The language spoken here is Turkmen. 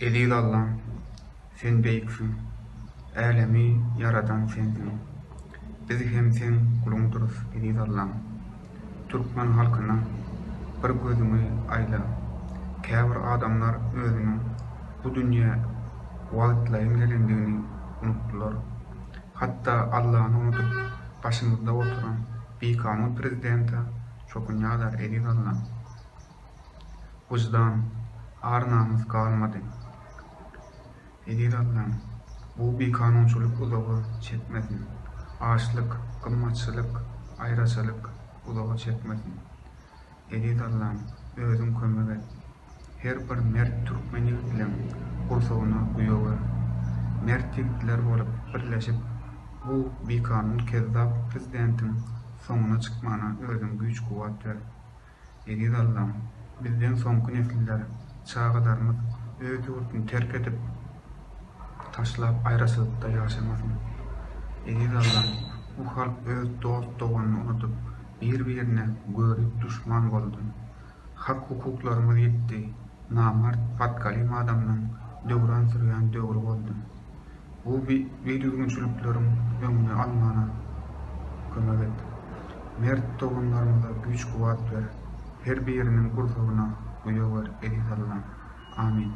Eziz Allam, Sen beýiksiň, älemi ýaradan Sensiň. Biz hem Seň guluňdyrys, eziz Allam. Türkmen halkyna bir gözüňi aýla. Käbir adamlar özüniň bu dünýä wagtlaýyn gelendigini unutdylar. Hatda Allany unudyp, başymyzda oturan bikanun prezidente çokunýarlar, eziz Allam. Wyždan, ar-namys galmady. Eziz Allam, bu bikanunçylyk uzaga çekmesin. Açlyk, gymmatçylyk, aýraçylyk uzaga çekmesin. Eziz Allam, özüň kömek et. Her bir mert türkmen ýigitleň gursagyna guýawer. Mert ýigitler bolup birleşip, bu bikanun kezzap prezidentiň soňuna çykmana özüň güýç-kuwwat ber. Eziz Allam, bizden soňky nesiller, çagalarymyz öz ýurduny terk edip, taşlap aýraçylykda ýaşamasyn. Eziz Allam, bu halk öz dost-doganyny unudyp, bir-birine görip duşman boldy. Hak-hukuklarymyz ýitdi, namart, patgalim adamlaň döwran sürýän döwri boldy. Bu bidüzgünçilikleriň öňüni almana kömek et. Mert doganlarymyza güýç-kuwwat ber. Her biriniň gursagyna guýawer, eziz Allam. Amin.